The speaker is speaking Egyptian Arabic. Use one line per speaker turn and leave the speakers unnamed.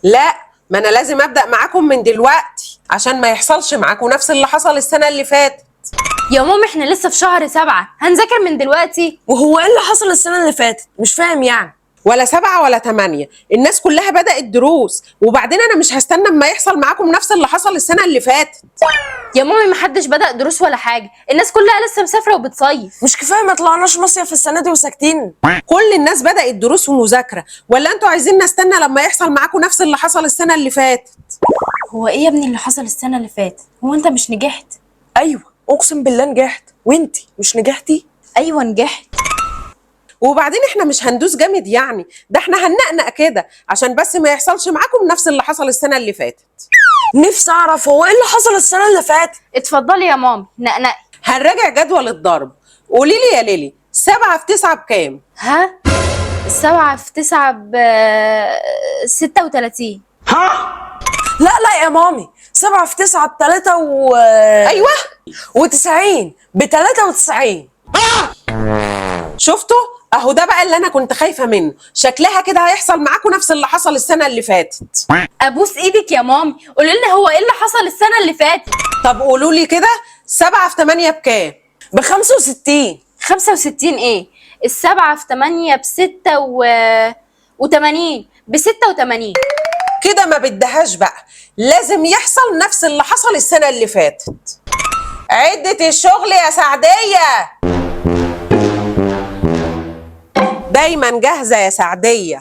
لا، ما انا لازم ابدا معاكم من دلوقتي عشان ما يحصلش معاكم نفس اللي حصل السنة اللي فاتت.
يا مامي احنا لسه في شهر 7، هنذاكر من دلوقتي؟
وهو ايه اللي حصل السنة اللي فاتت؟ مش فاهم يعني.
ولا 7 ولا 8، الناس كلها بدأت دروس، وبعدين انا مش هستنى اما يحصل معاكم نفس اللي حصل السنة اللي فاتت.
يا مامي محدش بدأ دروس ولا حاجة، الناس كلها لسه مسافرة وبتصيف.
مش كفاية ما طلعناش مصيف السنة دي وساكتين؟
كل الناس بدأت دروس ومذاكرة، ولا انتوا عايزين نستنى لما يحصل معاكم نفس اللي حصل السنة اللي فاتت؟
هو ايه يا ابني اللي حصل السنة اللي فاتت؟ هو انت مش نجحت؟
ايوه اقسم بالله نجحت، وانتي مش نجحتي؟
ايوه نجحت.
وبعدين احنا مش هندوس جامد يعني، ده احنا هننقنق كده عشان بس ما يحصلش معاكم نفس اللي حصل السنة اللي فاتت.
نفسي اعرف هو ايه اللي حصل السنة اللي فاتت.
اتفضلي يا مامي نقنقي.
هنراجع جدول الضرب. قولي لي يا ليلي، 7 في 9 بكام؟
ها؟ 7 في 9 ب 36.
لا لا يا مامي، 7 في 9 بتلاتة و
ايوه
و90، ب93.
شفتوا؟ اهو ده بقى اللي انا كنت خايفة منه، شكلها كده هيحصل معاكم نفس اللي حصل السنة اللي فاتت.
ابوس ايدك يا مامي، قولي لنا هو ايه اللي حصل السنة اللي فاتت.
طب قولوا لي كده، 7 في 8 بكام؟
ب65.
65 ايه؟ السبعة في 8 بستة وتمانين، ب86.
كده ما بدهاش بقى، لازم يحصل نفس اللي حصل السنة اللي فاتت. عدة الشغل يا سعدية، دايما جاهزة يا سعدية.